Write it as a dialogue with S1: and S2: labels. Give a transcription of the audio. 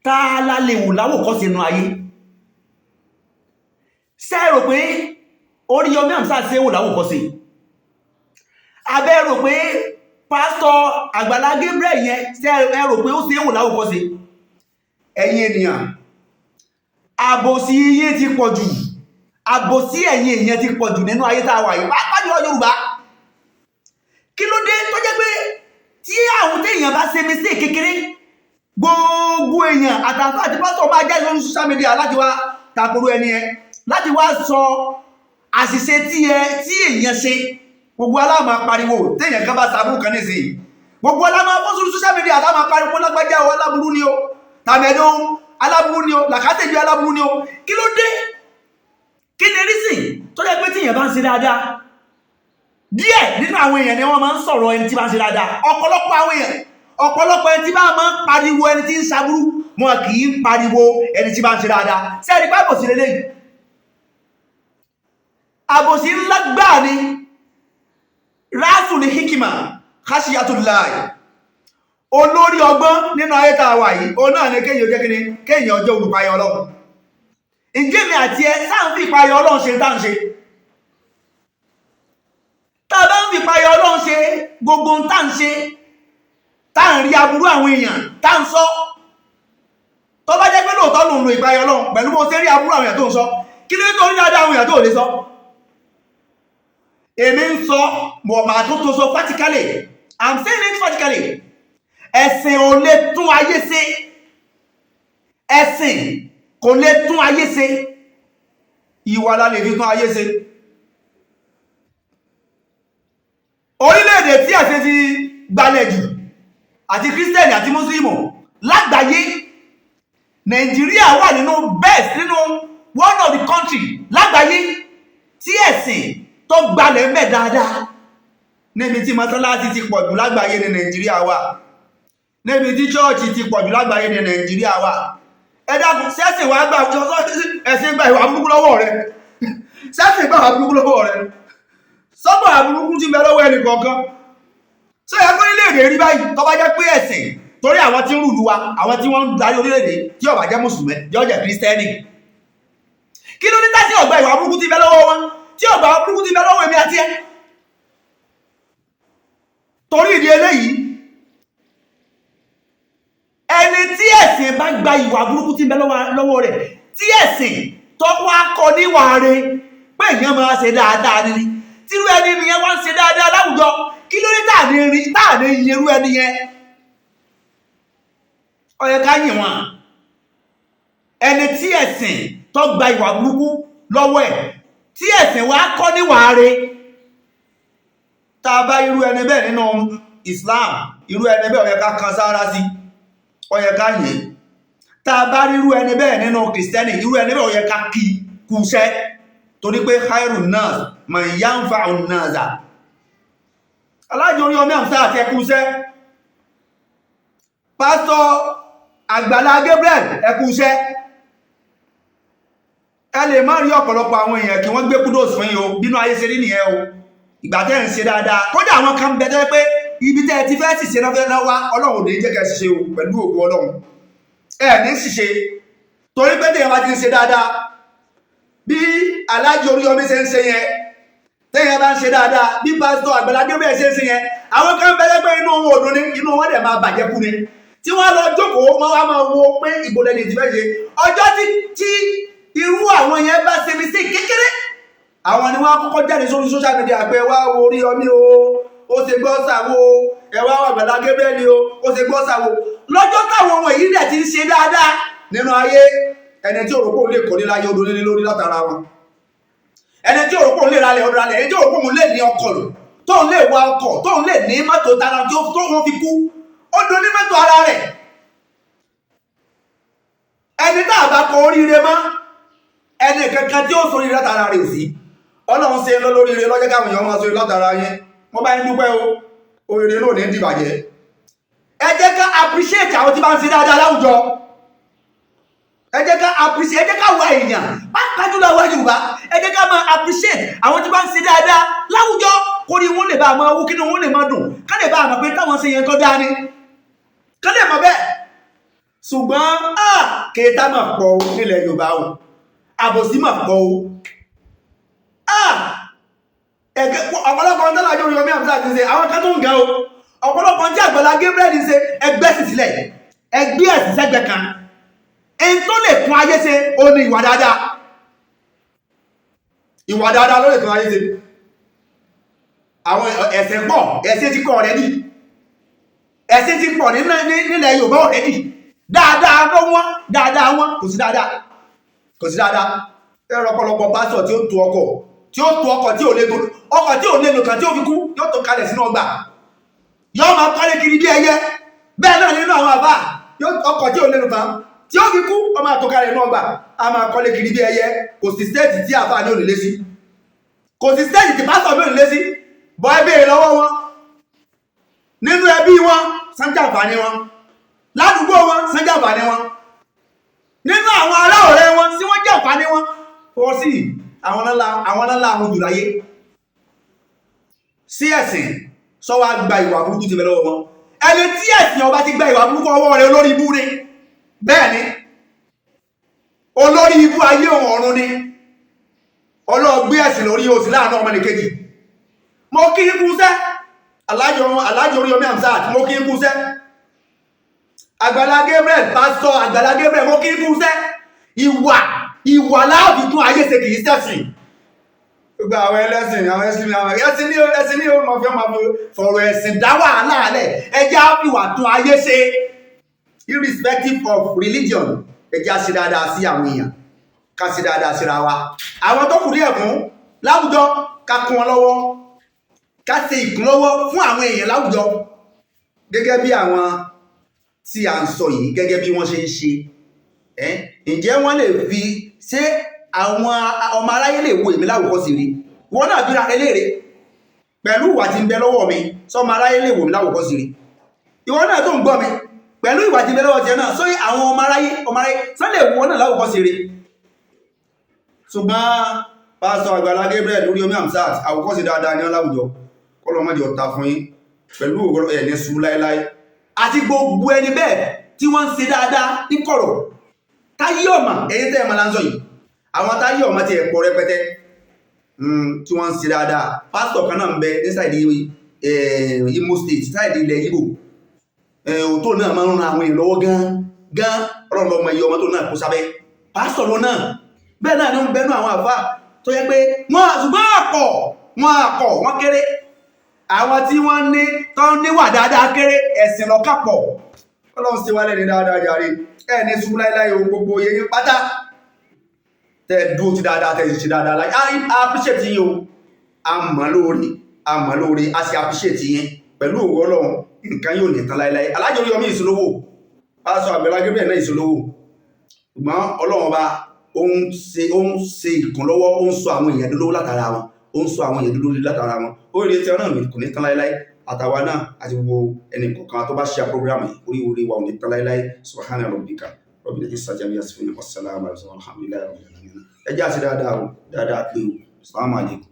S1: Tá a la lè wò láwòkọ́ṣe inú ayé? Ṣé ẹ rò pé Oríyọmí Hamzat ṣe wò láwòkọ́ṣe? Abẹ́ rò pé Pásítọ̀ Àgbàlá Gabriel yẹn, ṣé ẹ rò pé ó ṣe wò láwòkọ́ṣe? Ẹ̀yin ènìyàn, àbòsí yín ti pọ̀ jù. Àbòsí ẹ̀yin èèyàn ti pọ̀ jù nínú ayé tá a wà yìí, pàápàá jùlọ Yorùbá. Kí ló dé tó jẹ́ pé tí àwọn téèyàn bá ṣe mistake kékeré, gbogbo èèyàn àtàfà àti pásítọ̀ máa jáde lórí social media láti wá takoro ẹni yẹn, láti wá sọ àṣìṣe tí èèyàn ṣe? Gbogbo aláàmà pariwo. Téèyàn kan bá sàbúrú kan nísìnyí, gbogbo aláàmà fọ́ sórí social media, aláàmà pariwo: lágbájá o, aláburú ni o, tàmẹ̀dó aláburú ni o, làkàtẹ̀bí aláburú ni o. Kí ló dé? Kí ni reason tó jẹ́ pé tíyẹn bá ń ṣe dáadáa, díẹ̀ nínú àwọn èèyàn ni wọ́n máa ń sọ̀rọ̀ ẹni tí bá ń ṣe dáadáa? Ọ̀pọ̀lọpọ̀ àwọn èèyàn, ọ̀pọ̀lọpọ̀ ẹni tí bá máa ń pariwo ẹni tí ń ṣaburú, wọn kì í pariwo ẹni tí bá ń ṣe dáadáa. Ṣé ẹni pé àbòsí lélẹ́yìí? Àbòsí ńlá gbáà ni. Ráàsù ní hikima khashiyatullahi. Olórí ọgbọ́n nínú ayé tá a wà yìí, òun náà ni kéèyàn jẹ́ kíni? Kéèyàn jẹ́ olùpayọ Ọlọ́run. Ǹjẹ́ mi àti ẹ sáà ń fi ìpayọ Ọlọ́run ṣe tá à ń ṣe? Tá a bá ń fi ìpayọ Ọlọ́run ṣe gbogbo tá à ń ṣe, tá à ń rí aburú àwọn èèyàn tá à ń sọ, tó bá jẹ́ pé lóòótọ́ lòun lo ìpayọ Ọlọ́run pẹ̀lú bó ṣe rí aburú àwọn èèyàn tó ń sọ, kí ló dé tó rí dáadáa àwọn èèyàn tó lè sọ? Èmi ń sọ mọ̀, màá tó tó sọ practically. I'm saying it practically. Ẹ̀sìn ò lè tún ayé ṣe. Ẹ̀sìn kò lè tún ayé ṣe. Ìwà la lè fi tún ayé ṣe. Orílẹ̀-èdè tí ẹ̀sìn ti gbalẹ̀ jù, àti Kírísítẹ̀nì àti Mùsùlùmí lágbàáyé, Nàìjíríà wà nínú best, nínú one of the country lágbàáyé tí ẹ̀sìn tó gbalẹ̀ ń bẹ dáadáa. Níbi tí mọ́sálásí ti pọ̀ jù lágbàáyé ní Nàìjíríà wà. Níbi tí chọ́ọ̀chì ti pọ̀ jù lágbàáyé ní Nàìjíríà wà. Ẹ dákun, sẹ́sìn wàá gbà? Ẹ̀sìn gba ìwà burúkú lọ́wọ́ rẹ? Sẹ́sìn gba ìwà burúkú lọ́wọ́ rẹ? Sọ́gbọ̀n àbúrúkú ti bẹ lọ́wọ́ ẹnì kọ̀ọ̀kan. Ṣé ẹ kó orílẹ̀-èdè rí báyìí? Tó bá jẹ́ pé ẹ̀sìn, torí àwọn tí ń rule wa, àwọn tí wọ́n ń darí orílẹ̀-èdè, tí ó bá jẹ́ mùsùlùmí, yóò jẹ́ kírísítẹ́nì. Kí ló ní tásí ọ̀gbà ìwà burúkú ti bẹ lọ́wọ́ wọn, tí ọ̀gbà ìwà burúkú ti bẹ lọ́wọ́ èmi àti ẹ? Torí ìdí eléyìí, ẹni tí ẹ̀sìn bá gba ìwà burúkú tí ń bẹ lọ́wọ́ rẹ̀, tí ẹ̀sìn tó wá kọ níwà rẹ̀ pé èèyàn máa ṣe dáadáa ni, tírú ẹni nìyẹn wá ń ṣe dáadáa láwùjọ, kí ló dé táà ní rí, táà ní yin irú ẹni yẹn? Ó yẹ ká yìn wọn. Ẹni tí ẹ̀sìn tó gba ìwà burúkú lọ́wọ́ ẹ̀, tí ẹ̀sìn wá kọ́ níwà rẹ̀, tá a bá irú ẹni bẹ́ẹ̀ nínú Islam, irú ẹni bẹ́ẹ̀, ó yẹ ká kan sára sí, ó yẹ ká yìn. Tá a bá irú ẹni bẹ́ẹ̀ nínú Kìrìsìtẹ́nì, irú ẹni bẹ́ẹ̀, ó yẹ ká kí kúṣẹ́, torí pé khairu nas man yanfa'u nasa. Aláàjì Oríyọmí Hamzat àti ẹkúṣẹ́, Pásítọ̀ Àgbàlá Gabriel, ẹkúṣẹ́. Ẹ lè má rí ọ̀pọ̀lọpọ̀ àwọn èèyàn kí wọ́n gbé kudos fún yín o. Bínú ayé ṣe rí nìyẹn o. Ìgbà tẹ́ ń ṣe dáadáa, kódà àwọn kan bẹ tẹ́ pé ibi tẹ́ ẹ ti fẹ́ ṣìṣe náà fẹ́ náà wá. Ọlọ́run ò ní jẹ́ kẹ́ ṣiṣẹ́ o. Pẹ̀lú ògo Ọlọ́run, ẹ ní ṣìṣe, torí pé téèyàn bá ti ń ṣe dáadáa, bí Aláàjì Oríyọmí ṣe ń ṣe yẹn, téèyàn bá ń ṣe dáadáa bí Pásítọ̀ Àgbàlá Gabriel ṣe ń ṣe yẹn, àwọn kan bẹ pé inú wọn ò dùn ní, inú wọn dẹ̀ máa bàjẹ́ kú ni, tí wọ́n lọ jókòó, wọ́n wá máa wo pé ìbò lẹ́ni ti fẹ́ ṣe. Ọjọ́ tí irú àwọn yẹn bá ṣe mistake kékeré, àwọn ni wọ́n á kọ́kọ́ jáde sórí social media pé, "Wá wo Oríyọmí o, ó ṣe gbọ́ sàwo. Ẹ wá wà Àgbàlá Gabriel o, ó ṣe gbọ́ sàwo." Lọ́jọ́ táwọn ọmọ yìí dẹ̀ ti ń ṣe dáadáa nínú ayé, ẹni tí òròpó lè kọ́lé láyé, odò lé lórí látara wọn. Ẹni tí òròpó lè ralẹ̀, odò ralẹ̀. Ẹni tí òròpó lè ní ọkọ̀ lò, tóun lè wa ọkọ̀, tóun lè ní mọ́tò tara tí tó wọ́n fi kú, ó do ní mọ́tò ara rẹ̀. Ẹni tá a bá kọ oríire mọ́, ẹni kankan tí ó sọ oríire látara rẹ̀ ò sí. Ọlọ́run ṣe ń lọ lóríire lọ́jọ́ káwọn èèyàn máa sọ látara yẹn. Wọ́n bá ń dúpẹ́ o. Oríire náà ní dìbàjẹ́. Ẹ jẹ́ ká appreciate àwọn tí bá ń ṣe dáadáa láwùjọ. Ẹ jẹ́ ká appreciate, ẹ jẹ́ ká wá èèyàn, pàápàá jùlọ àwa Yorùbá, ẹ jẹ́ ká máa appreciate àwọn tí bá ń ṣe dáadáa láwùjọ, kórí wọn lè bá a máa wú, kí ni wọn lè máa dùn, ká lè bá a mọ̀ pé táwọn ṣe yẹn tó dáa ni, ká lè mọ̀ bẹ́ẹ̀. Ṣùgbọ́n kéta mà pọ̀ o nílẹ̀ Yorùbá o, àbòsí mà pọ̀ o. Ọ̀pọ̀lọpọ̀ ń tọ́lá Oríyọmí Hamzat ti ṣe, àwọn kan tó ń ga o. Ọ̀pọ̀lọpọ̀ tí Àgbàlá Gabriel ṣe, ẹgbẹ́ sì sílẹ̀, ẹgbẹ́ ẹ̀sìn sẹ́gbẹ́ kan. Ẹni tó lè tún ayé ṣe ó ní ìwà dáadáa. Ìwà dáadáa ló lè tún ayé ṣe. Àwọn ẹ̀ṣẹ̀ pọ̀, ẹ̀ṣẹ̀ ti pọ̀ already, ẹ̀ṣẹ̀ ti pọ̀ nílẹ̀ Yorùbá already. Dáadáa ló wọ́n, dáadáa wọ́n, kò sí dáadáa, kò sí dáadáa. Ẹ̀rọ ọ̀pọ̀lọpọ̀ pásítọ̀ tí ó tu ọkọ̀, tí ó tu ọkọ̀ tí ò lè ọkọ̀ tí ò lè lò kàn tí ó fi kú, yóò tó kalẹ̀ sínú ọgbà, yóò máa kọ́lé kiri bí ẹyẹ. Bẹ́ẹ̀ náà nínú àwọn àbá, ọkọ̀ tí ò lè lò kàn tí ó fi kú, ó máa tó kalẹ̀ nínú ọgbà, a máa kọ́lé kiri bí ẹyẹ. Kò sí stéètì tí àbá ní ò lè lé sí, kò sí stéètì tí pásítọ̀ ní ò lè lé sí. Bọ́ ẹ béèrè lọ́wọ́ wọn, nínú ẹbí wọn sánjàǹfààní wọn, ládùúgbò wọn sánjàǹfààní wọn, nínú àwọn ará ọ̀rẹ́ wọn tí wọ́n jàǹfààní wọn. Fọwọ́ sí àwọn ńlá àwọn jùláyé sí ẹ̀sìn sọ wá gba ìwà burúkú ti bẹ lọ́wọ́ wọn. Ẹni tí ẹ̀sìn ọba ti gba ìwà burúkú ọwọ́ rẹ̀, olórí ibú ni. Bẹ́ẹ̀ ni, olórí ibú ayé òun ọ̀run ni. Ọlọ́ọ̀gbé ẹ̀sìn lórí òsì láàánú ọmọnìkejì. Mo kí ń kúṣẹ́ Aláàjì Oríyọmí Hamzat, mo kí ń kúṣẹ́ Àgbàlá Gabriel, pásítọ̀ Àgbàlá Gabriel, mo kí ń kúṣẹ́. Ìwà láàbì tún ayé ṣe, kìí ṣẹ̀sìn. Gbogbo àwọn ẹlẹ́sìn, àwọn ẹ̀sìn, àwọn ẹ̀sìn ní ẹ̀sìn ní ọmọ fẹ́ máa fi fọ̀rọ̀ ẹ̀sìn dá wàhálà lẹ̀. Ẹjẹ́ á fìwà tún ayé ṣe, irrespective of religion. Ẹjẹ́ á ṣe dáadáa sí àwọn èèyàn, ká ṣe dáadáa síra wa. Àwọn tó kù díẹ̀ fún láwùjọ, ká kún wọn lọ́wọ́, ká ṣe ìkúnlọ́wọ́ fún àwọn èèyàn láwùjọ, gẹ́gẹ́ bí àwọn tí a ń sọ yìí, gẹ́gẹ́ bí wọ́n ṣe ń ṣe. Ǹjẹ́ wọ́n lè fi ṣé àwọn ọmọ aráyé lè wo èmi láwòkọ́ṣe rí? Wọ́n náà bíra rẹ léèrè, pẹ̀lú ìwà tí ń bẹ lọ́wọ́ mi, sọmọ aráyé lè wò mí láwòkọ́ṣe rí? Ìwọ náà tó ń gbọ́ mi, pẹ̀lú ìwà tí ń bẹ lọ́wọ́ tiẹ̀ náà, sóyè àwọn ọmọ aráyé sọ lè wò náà láwòkọ́ṣe rí? Ṣùgbọ́n pásítọ̀ Àgbàlá Gabriel, Oríyọmí Hamzat, àwòkọ́ṣe dáadáa ní láwùjọ. Kọ́lọ́mọdé ọ̀tá fún yín pẹ̀lú ẹ̀ ní sùúrù láéláé, àti gbogbo ẹni bẹ́ẹ̀ tí wọ́n ń ṣe dáadáa ní kọ̀rọ̀ táyé ọ̀mà. Ẹ̀yin tẹ́ ẹ̀ máa láńsọ yìí, àwọn táyé ọ̀mà ti ẹ̀ pọ̀ rẹpẹtẹ tí wọ́n ń ṣe dáadáa. Pásítọ̀ kan náà ń bẹ ní side Imo State, side ilẹ̀ Igbo tó náà máa ń ran àwọn èèyàn lọ́wọ́ gan gan. Ọlọ́run lọ́mọ iye ọmọ tó náà kó sábẹ́. Pásítọ̀ ló náà. Bẹ́ẹ̀ náà ni ó ń bẹnu àwọn àfáà tó yẹ pé wọ́n, ṣùgbọ́n àpọ̀ wọ́n, àpọ̀ wọ́n kéré. Àwọn tí wọ́n ní tó níwà dáadáa kéré, ẹ̀sìn lọ́kàpọ̀. Ọlọ́run ṣe wá lẹ́ni dáadáa jàre. Ẹ̀ ní ṣubú láíláí o. Gbogbo oyè yín pátá tẹ́ dúró ti dáadáa, tẹ́ ṣe dáadáa láì, I appreciate yín o. A mọ̀ lóore, a mọ̀ lóore, a sì appreciate yín. Pẹ̀lú ògo Ọlọ́run, nǹkan yóò ní tán láíláí. Aláàjì Oríyọmí ìṣolówó, pásọ Àgbàlá Gabriel náà ìṣolówó, ṣùgbọ́n Ọlọ́run ọba ó ń ṣe ìkúnlọ́wọ́, ó ń sọ àwọn èèyàn dolówó látara wọn, ó ń sọ àwọn èèyàn dolówó látara wọn. Ó rí etí náà kò ní tán láíláí. Àtàwa náà àti gbogbo ẹnì kọ̀ọ̀kan tó bá ṣe program yìí, orí orí wa ò ní tán láíláí. Subhana rabbika rabbil izzati amma yasifun, wassalamu ala alhamdulillahi rabbil alamin. Ẹ jẹ́ àti dáadáa o, dáadáa pé o. Assalamu alaikum.